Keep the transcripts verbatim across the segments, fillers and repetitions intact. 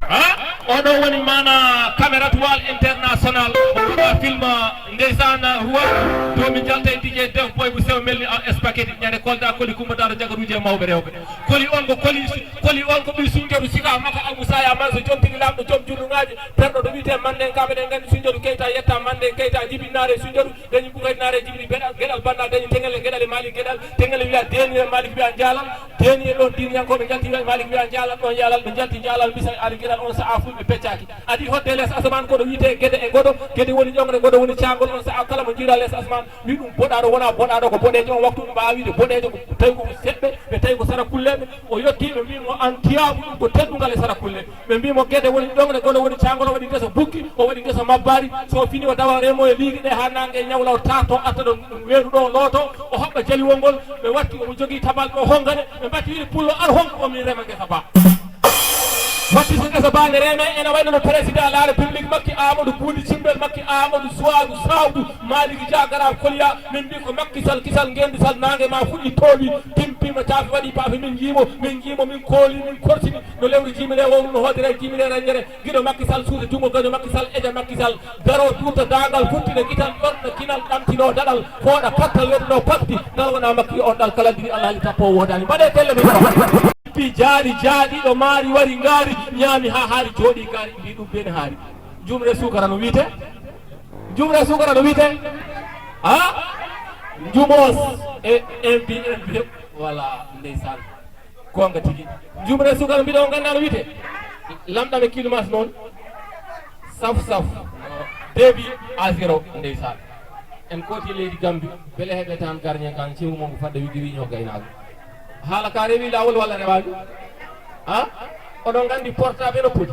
Ha? Oɗo woni mana Caméra Toile International. O waɗa film, ndeysaan, Roi. To min jalta e D J Def Boy bu sew mel ni, ah, Spaghetti. Ñande Kolda, koli Kumba Daara, jagaruuje e mawɓe rewɓe. Koli on ko koli, koli on ko ɓii Sunjoru, sika makko Almusaya Manso, joom tigi lamɗo, joom junnuŋaaji, perɗo ɗo wiyetee Manden, kamɓe ɗen nganndi Sunjoru Keyta, yetta Manden Keyta, jibinnaare Sunjoru, dañi Bukaynaare, jibini Beɗal, Geɗal Banna, dañi Teŋelle, Geɗal e Malik Geɗal, Teŋelle wiya Deeni e Malik wiya Jaalal, Deeni e ɗon diiniyankooɓe njalti wiya Malik wiya Jaalal, ɗon Yaalal, ɓe njalti Jaalal, Misal Ali Geɗal, on sa'a fulɓe peccaaki. Adi hoɗde les asamaan kono wiyetee Gede e Godo, Gede woni ƴoŋre, Godo woni caangol, on sa'a kala mo jiira les asamaan, wi ɗum boɗaaɗo wonaa boɗaaɗo, ko boɗeejo, on waktu ɗum mbaawa wiide boɗeejo, ko tawi ko seɓɓe, ɓe tawi ko sarakulleeɓe. O yettii ɓe mbii mo, "An tiyaabu ɗum ko teddungal e sarakulle." Ɓe mbii mo, "Gede woni ɗoŋre, Godo woni caangol, o waɗi ngesa bukki, o waɗi ngesa mabbaari. So fini o dawa remo e liigi ɗe haa naange ñawla, o taarto, atta ɗo weedu ɗo, looto, o haɓɓa jaliwol ngol." Ɓe watti, omo jogii tabal ɗo hongane, ɓe mbatti wiide, "Pullo, ar hongo o min rema ngesa ba." Watti so ngesa ba ne reme, ene wayno no président la République Makki Amadou Buudi Cimbel Makki Amadou Suwadu Sawdu Maliki Dia Garaaw Koliya, min mbii ko Makki Sal, kisal, ngenndi sal, naange ma fuɗi toowi, timpiima caafi, waɗi paafi, min njiimo, min njiimo, min kooli, min korsini, no lewru jiimire wowru, no hoodere jiimire renjere, giɗo Makki Sal, suusa junngo gaño Makki Sal, eja Makki Sal, daro duuta daangal, futtina gital, ƴoƴna kinal, ɗamtino daɗal, fooɗa pattal, weddino patti, ngal wona Makki on ɗal kalandiri Alhaali Tappo woodaani. Mbaɗee telle min. Pi jaari jaaɗiɗo maari wari ngaari, ñaami haa haari jooɗi gaari, mbii ɗum bene haari. Jumre suukara no wiyetee? Jumre suukara no wiyetee? Ha? Njumoos e M B M B. Voilà, ndeysaan. Goonga tigi. Jumre sukar mbiɗo on gannda no wiyetee. Lamɗam e kilmas noon. Saf saf. Deux buts à zéro ndeysaan. En kooti leydi Gambi. Bele heɓe tan gardien kan cewu mon ko fadde wiggi wi ñoo gaynaago. Haala ka rewi laawol walla rewaani? Ha? Oɗon nganndi portable no poti?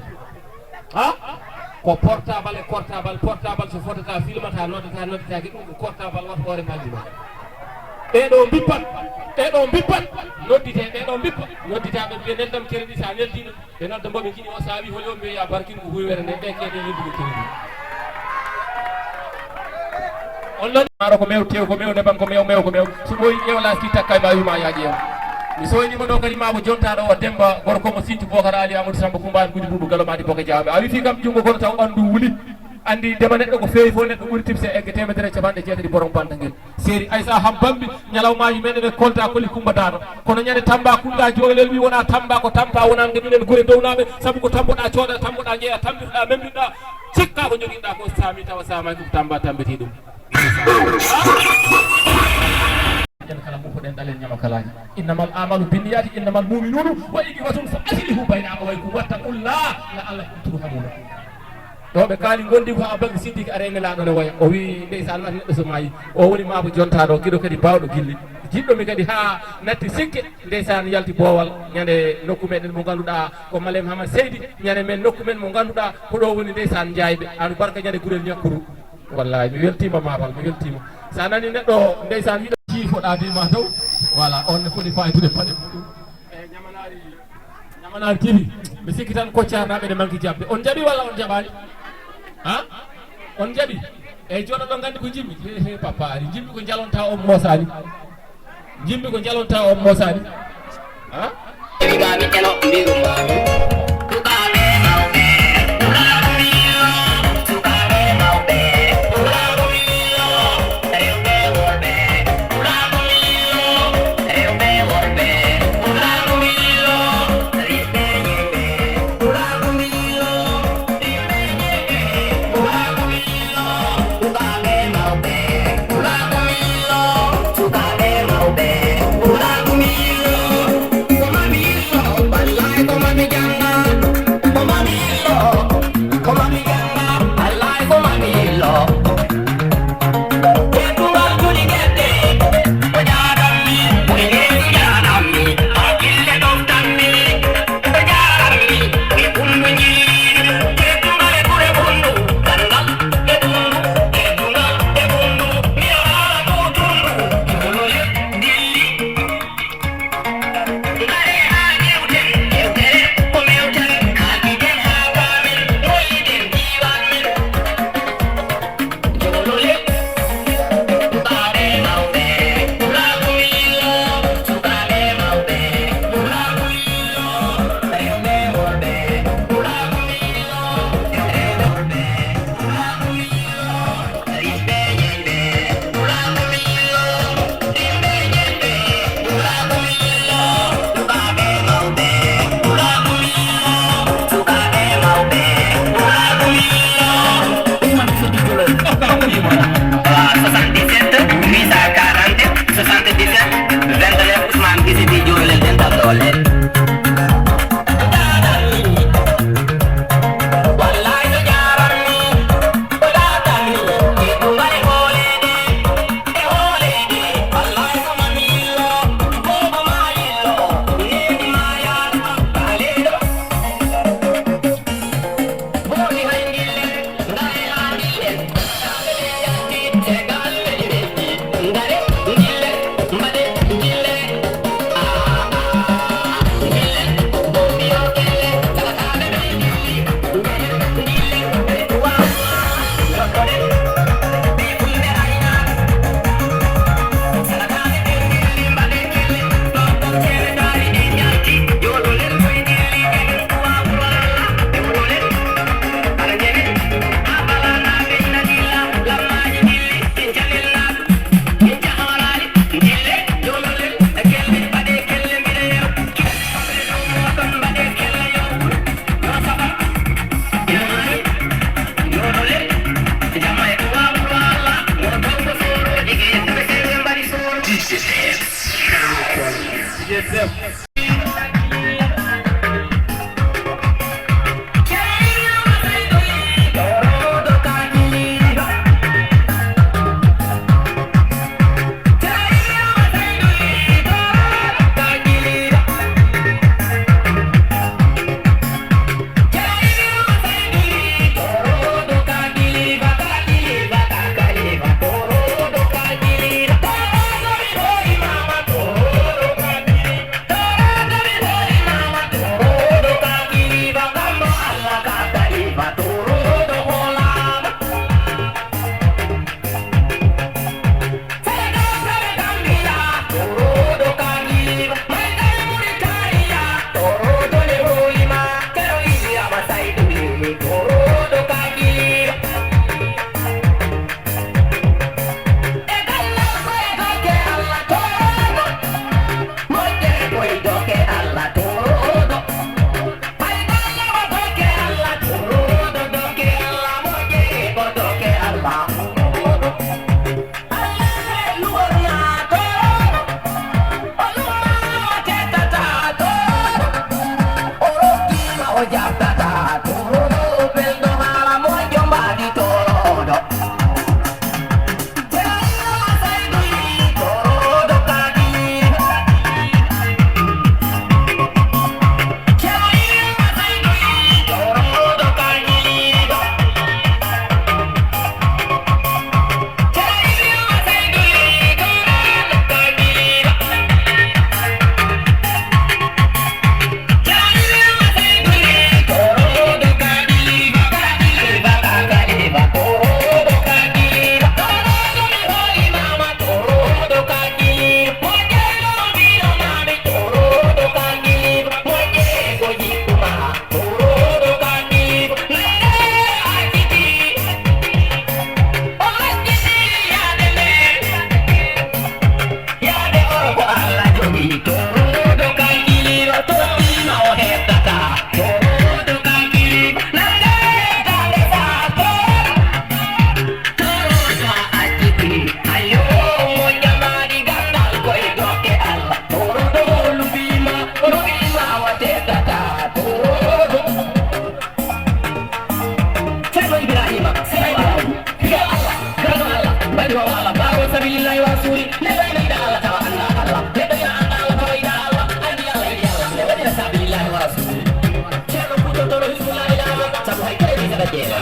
Ha? Ko portable e portable, portable so fotata, filmata, noddata, noddataake, ɗum ko portable wata hoore mballi ma. Ɓee ɗoo mbippat, ɓee ɗoo mbippat, nodditee, ɓee ɗoo mbippa, nodditaa ɓe mbiya neldam crédit, so a neldii ɗum, ɓe nodda mbo ɓe njiɗi o, so a wii holi o, mbiya ya barkin ko huywere nde, ɓe keede neldii crédit. On noon, maaro ko mew, tew ko mew, neban ko mew, mew ko mew. So ɓooyi ƴeew laaski takka e ma, wii ma yaa ƴeew. Mi soynii mo ɗo kadi, maa ko jontaa ɗo o Demba, gorko mo Sinthiou Bocar Ali Amadou Samba Coumba en Gudi Buubu Galo Madi Boke Jaaɓe. A wii fii kam junngo goɗɗo taw ɓanndu wuli. Anndi dema neɗɗo ko feewi fof, neɗɗo ɓuri tipse egge teemedere e capanɗe jeetati borom banta ngel. Seeri Aysa Ham Bambi, ñalawmaaji men ene Kolta Koli Kumba Daado. Kono ñande Tamba Kunda Joolel wi wona Tamba, ko Tampa wona nde minen gure downaaɓe, sabu ko tamboɗaa cooda, tamboɗaa jeeya, tambitoɗaa, membiɗaa, cikkaa ko jogiɗaa ko saami tawa saamaaki ko Tamba tambiti ɗum. Enen kala mbufoɗen ɗalen ñamakalaaji. Innamal amalu binniyati, innamal muminuna wa ikhwatun fa aslihu bayna akhawaykum wattaqullah la'allakum turhamuna. Ɗo ɓe kaali ngondi ko Abubakar Siddiq are nelaaɗo ne waya. O wi ndeysaan an neɗɗo so maayi. O woni maa ko jontaa ɗo, giɗo kadi baawɗo gilli. Jiɗɗo mi kadi haa natti sikke, ndeysaan yalti boowal. Ñande nokku meɗen mo ngannduɗaa ko Malem Hamad Seydi. Ñande men nokku men mo ngannduɗaa ko ɗo woni ndeysaan Njaayɓe. Aɗu barka ñande gurel ñakkuru. Wallahi, mi weltiima Mabal, mi weltiima. So a nani neɗɗo ndeysaan yiɗa ciifoɗaa be ma taw. Voilà, on ne foti faytude paɗe muɗum. E ñamanaari, ñamanaari T V. Mi sikki tan koccaarnaaɓe ne manki jaɓde. On jaɓi walla on jaɓaani? Ha? On jaɓi? Eyi, joɗo ɗo nganndi ko jimmi. He, he, papa ari. Jimmi ko jalonta on mosaani. Jimmi ko jalonta on mosaani. Ha? Ceerno Ibrahima, Seydi Ibrahima, yo Allah, garɗo Allah, mbayɗo Allah, baawɗo sabilillahi wa rasuli, neɗɗo ina yiɗa Allah tawa annda Allah, neɗɗo ina annda Allah tawa yiɗa Allah, anndi Allah yiɗi Allah, nde waɗira sabilillahi wa rasuli. Ceerno Fuuta Tooro Hizbullahi laaɓa, sabu hay kala ɓe saɗa jeeɗa.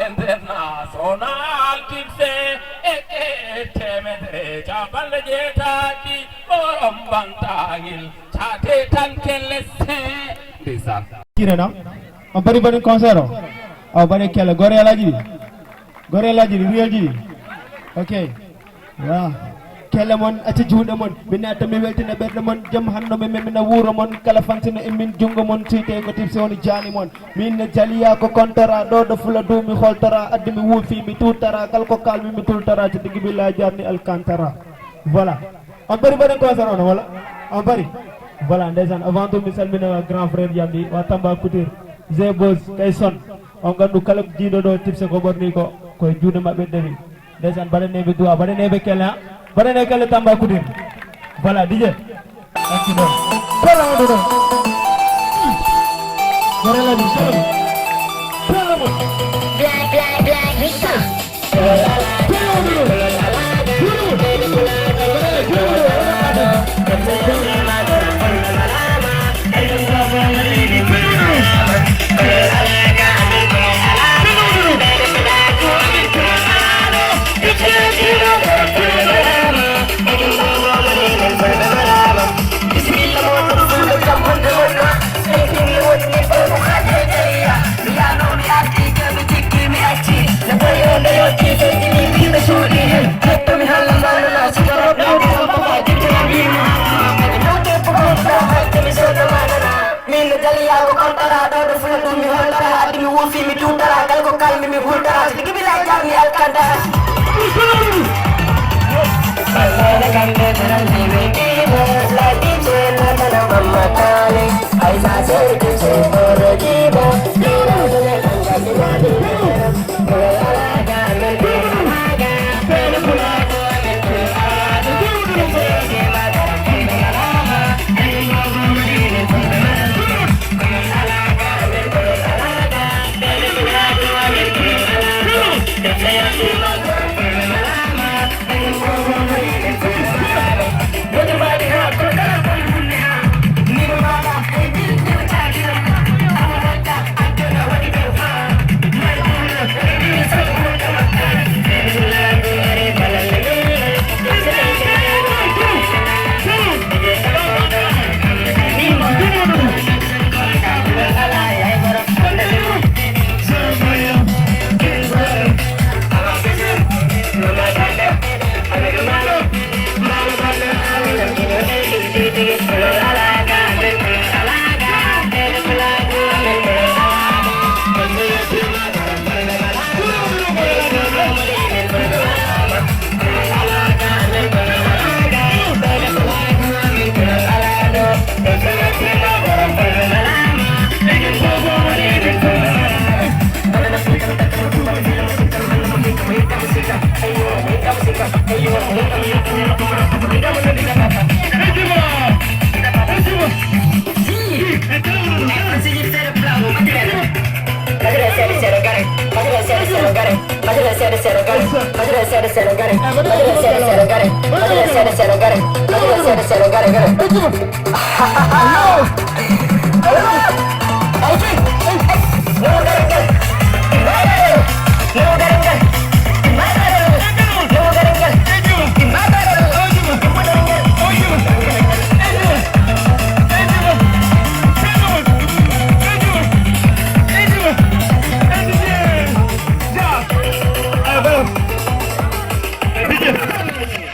International tipse e temedere capanɗe jeetati. Ɓorom bantagel cate tan kelle se. Ndeysaan. Kirena. On bari bari concert o. Aw bari kelle gore alaji. Gore alaji, real ji. Ok. Wa. Kelle mon acca juuɗe mon. Min naata mi weltina ɓerɗe mon. Jam hanno mi memina wuro mon. Kala fansino e min jungo mon. Suyte ko tipse woni jaali mon. Min ne jaliya ko kontara ɗo ɗo fula dumi holtara. Addi mi wuufi mi tutara. Kal ko kalmi mi tultara. Ci digi bi la jarni alcantara. Voilà. On bari mbaɗen concert on wala? On bari. Voilà, ndeysaan, avant tout mi salmina grand frère Yambi wa Tamba Couture, Zebos, Kayson. On gandu kala jiiɗo ɗo tipse ko ɓorni ko koye juuɗe maɓɓe dewi. Ndeysaan, mbaɗaneɓe duwa, mbaɗaneɓe kelle ha. Mbaɗane kelle Tamba Couture. Voilà, D J. Thank you, Lord. Bella on the Lord. Gorella ni solo. Bella mo. Bella on the Lord. Bella mo. Bella mo. Taliya ko kontara ɗo ɗo fula ɗum mi holtara addi mi wuufi mi tutara kala ko kalmi mi hultara so ɗigi bila jarni alkanda.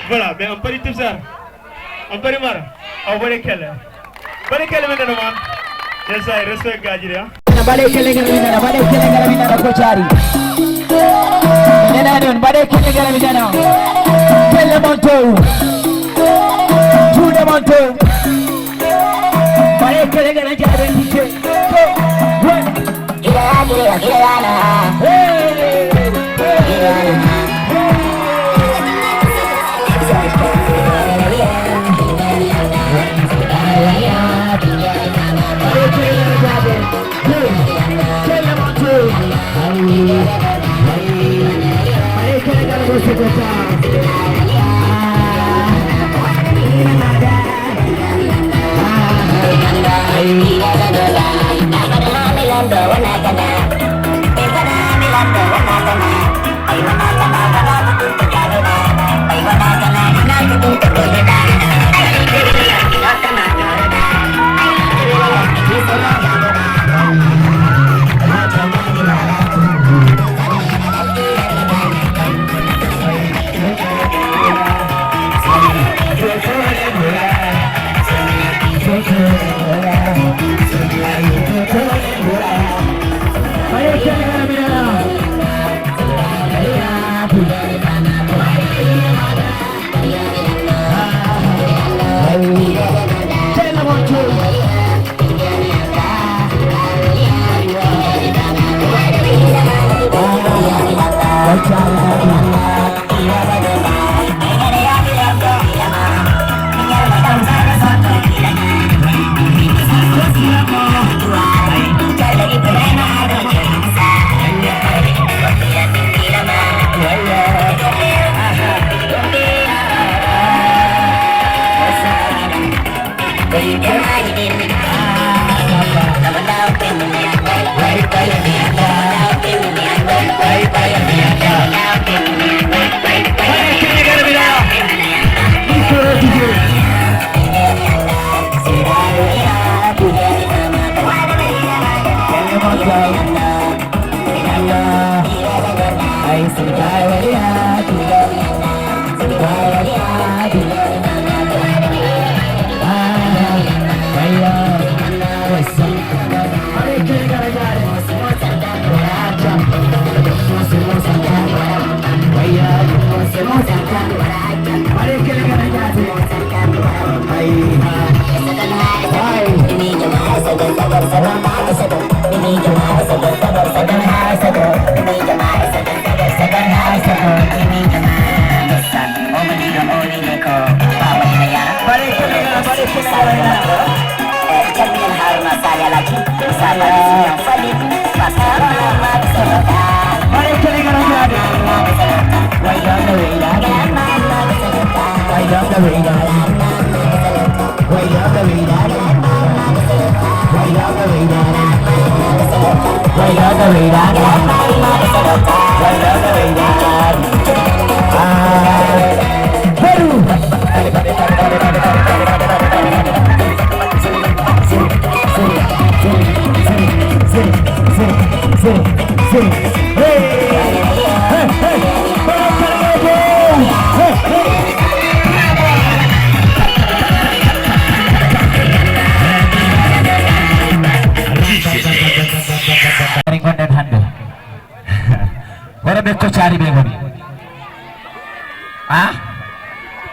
Voilà, mais on peut dire tout ça. On peut dire, on peut dire qu'elle est. Bari kele men nana ma. Yes, I respect Gajiri, ah. Bale kele ngara mi nana, bale kele ngara mi nana ko jari. Nana non, bale kele ngara mi nana. Kele mon to. Tude mon to. Bale kele ngara jare dike. Go. One. Ari gonɗen hannde. Hono ɓe Koccaari ɓe ngoni? Ah?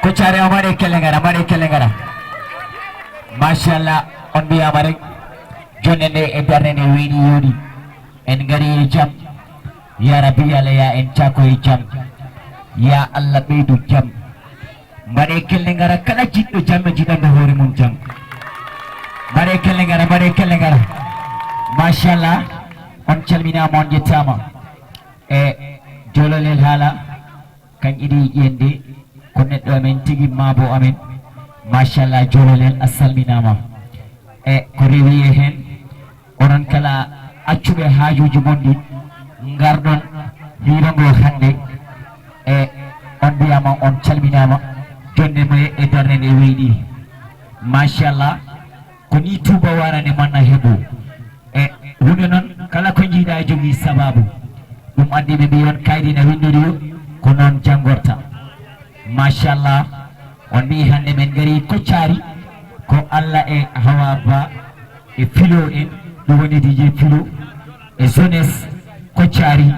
Koccaari o, mbaɗe kelle ngara, mbaɗe kelle ngara. Machallah, on mbiyaama rek. Jonde nde e darnde nde weeɗi yooɗi. En ngari e jam. Ya Rabbi, Allah ya en cako e jam. Ya Allah ɓeydu jam. Mbaɗe kelle ngara kala jiɗɗo jam e jiɗanɗo hoore mum jam. Mbaɗe kelle ngara, mbaɗe kelle ngara. Machallah, on calminaama, on njettaama. E jololel haala, kañ iɗi yiyande, ko neɗɗo amen tigi, maabo amen. Machallah, jololel, a salminaama. E ko rewi e heen, onon kala accuɓe haajuuji mon ɗi, ngarɗon hiirongo hannde, e on mbiyaama, on calminaama, jonde moye e darnde nde weeɗi. Machallah, ko ni Tuuba warani manna heɓu. E huunde noon, kala ko njiiɗa e jogii sabaabu. Ɗum addi ɓe mbiyon kaydi na winndori o, ko noon janngorta. Machallah, on mbii hannde men ngari Koccaari, ko Allah e Hawa Ba e Filo en, ɗum woni D J Filo e jeunesse Koccaari.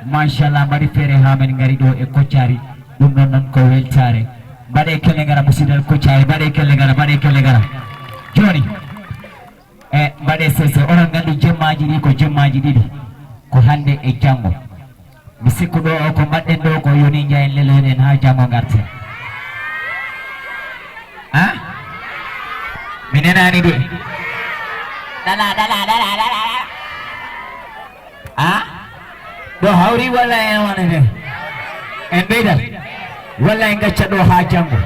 Machallah, mbaɗi feere haa men ngari ɗo e Koccaari. Ɗum ɗon noon ko weltaare. Mbaɗe kelle ngara, musidal Koccaari, mbaɗe kelle ngara, mbaɗe kelle ngara. Jooni, e mbaɗe sese, oɗon nganndi jemmaaji ɗi ko jemmaaji ɗiɗi, ko hannde e janngo. Mi sikku ɗo o ko mbaɗɗen ɗo ko yoni njayen leloyen haa janngo ngarten. Ah? Mi nenaani de. Dala, dala, dala, dala, dala. Ah? Ɗo hawri walla en wonande? En ɓeydat? Walla en ngacca ɗo haa janngo?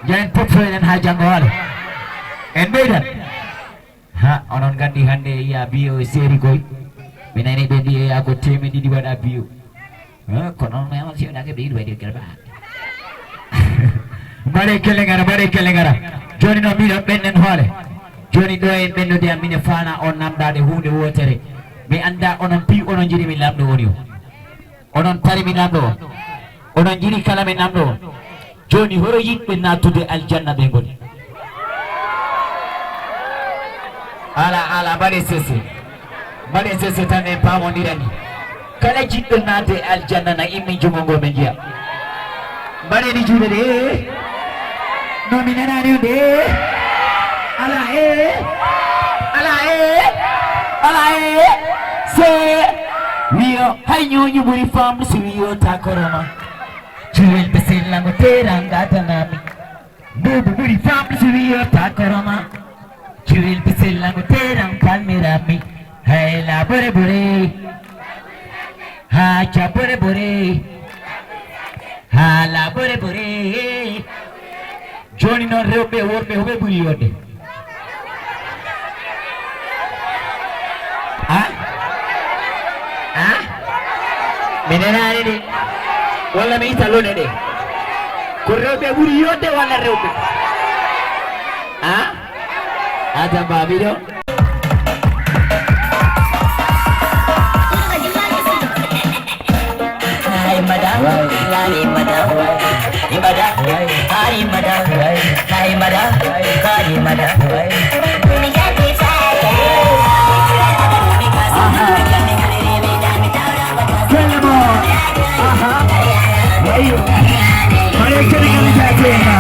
Njayen potto enen haa janngo wala? En ɓeydat? Ha, onon nganndi hannde ya biyo e seeri koy. Mi nani ɓe mbiye ya ko teemeɗe ɗiɗi waɗa biyo. Ha, kono on mema si wona ke ɓe yiɗi waɗi garba. Mbaɗe kelle ngara, mbaɗe kelle ngara. Jooni noon mbiɗo ɓennen hoole. Jooni ɗo en ɓennude am, mine faana on namdaade huunde wootere. Mi annda onon piy onon njiɗi mi lamɗo woni o. Onon tari mi lamɗo o. Onon njiɗi kala mi lamɗo o. Jooni horo yiɗɓe naatude aljanna ɓe ngoni? Ala, ala, mbaɗe sese. Mbaɗe sese tan en paamondirani. Kala jiɗɗo naatde e aljanna na immin junngo ngo ɓe njiya. Mbaɗeni juuɗe ɗe. No mi nanaani on de. Ala e. Ala e. Ala e. Se. Wiyo, hay ñooñu ɓuri famɗo si wiyo takoroma. Jiwel be sellango teranga danami. Bubu ɓuri famɗo si wiyo takoroma. Jiwel be sellango teran palmirami. Hay la bore bore. Ha cha bore bore. Ha la bore bore. Jooni noon rewɓe e worɓe hoɓe ɓuri yodde? Ah? Ah? Mi nanaani de. Walla mi itta lone ɗe. Ko rewɓe ɓuri yodde walla rewɓe? Ah? Adam Babiɗo. Hi, madam. Hi, madam. Hi, madam. Hi, madam. Hi, madam. Hi, madam. Aha. Hey. Mare kene kene kene.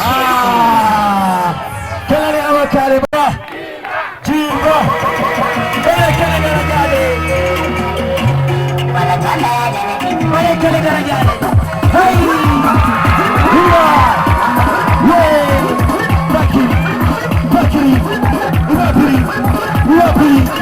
Ah! Kala ne awa kare ba. Jibo. Kala kala kala kala. Kala kala kala kala. Hey. Hurra. Hey. Bakri. Bakri. Bakri. Bakri.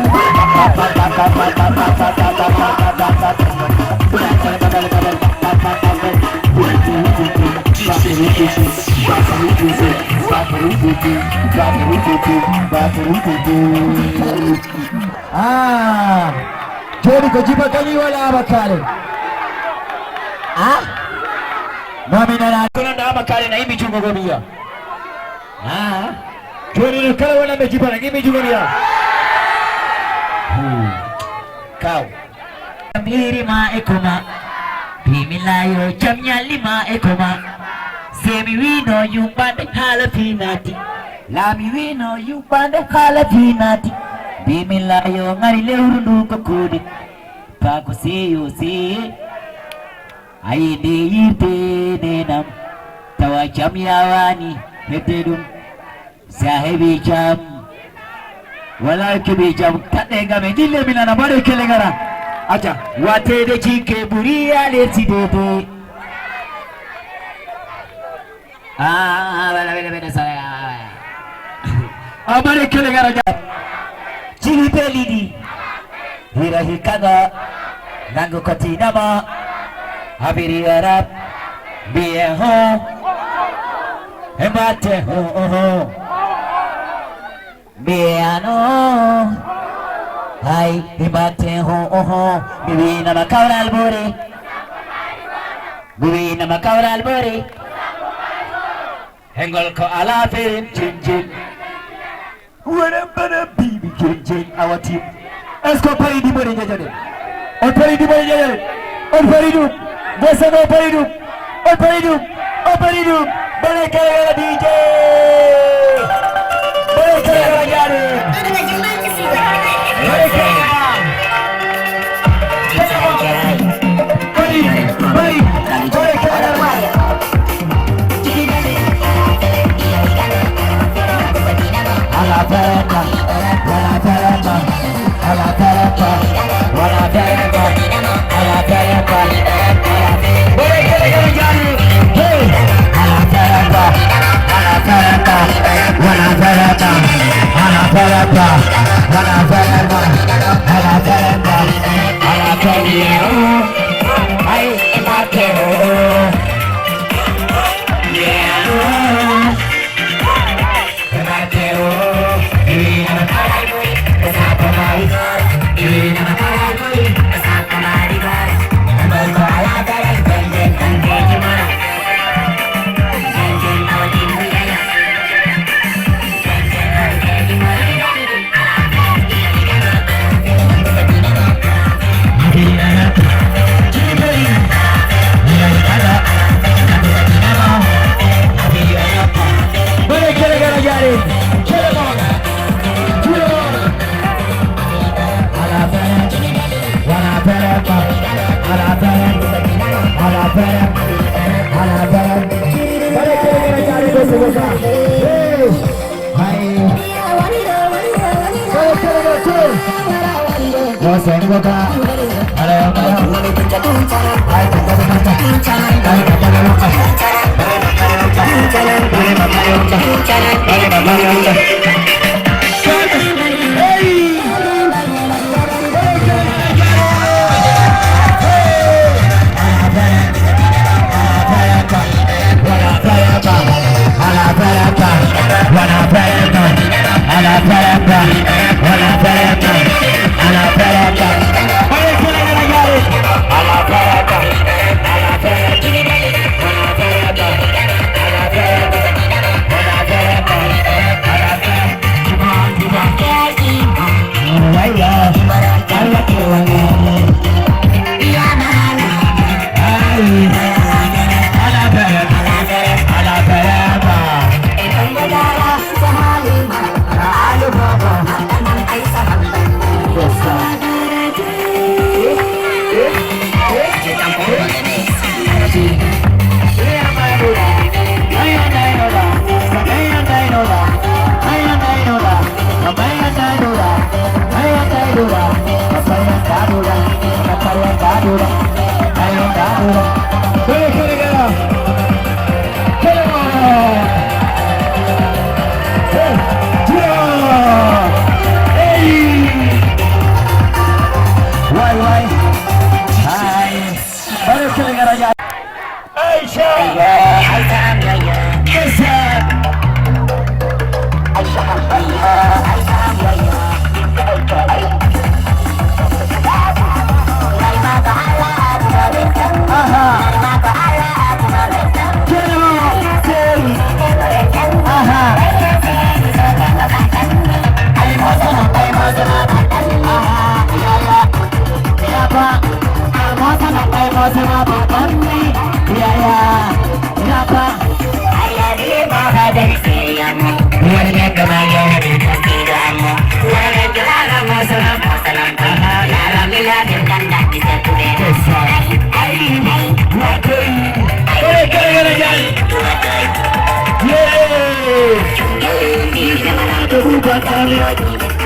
Ah, joni ko Jiba gañi wala Ama Kale? Ah? Mami nana. Kono nda Ama Kale na yimɓe jungo go miya. Ah. Joni no kala wona ɓe Jiba na yimɓe jungo miya. Hmm. Kaw. Miri ma e kuma. Bimillahi yo jam ñalli ma e koma. Semi wino yuɓɓande haala finati. Laami wino yuɓɓande haala finati. Bimillahi yo ngari lewru ndu ko kuude. Pako seyo seye. Ayi nde yirte nenam. Tawa jam yawani hedde ɗum. Si a heɓi jam, wala keɓi jam, taɗɗe ngam e ndille mi nana mbaɗe kele ngara. Aja, watede jikke ɓuri alerti dede. Ah, wala wala wala sala. A mbaɗe kele ngara jam. Jiwi peliɗi. Hira hikanga. Nangu kotinama. Habiri Arab. Biye ho. Hembate ho ho ho. Mbiye ano. Hay hembate ho ho ho. Mi winama kawral bore. Mi winama kawral bore. Hengol ko ala ferin jinjin. Wala bana bibi jinjin awatim. Est-ce que on parie du mori jajade? On parie du mori jajade. On parie du. Bossa no parie du. On parie du. On parie du. Bana kala D J. Bana kala jare. Bana kala.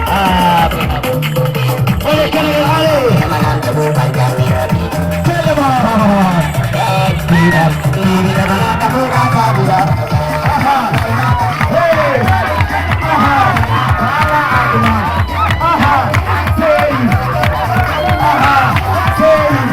Ah, bravo. Allez, Sénégal, allez. Tellement. Aha. Hey. Aha. Aha. Sey. Aha. Sey.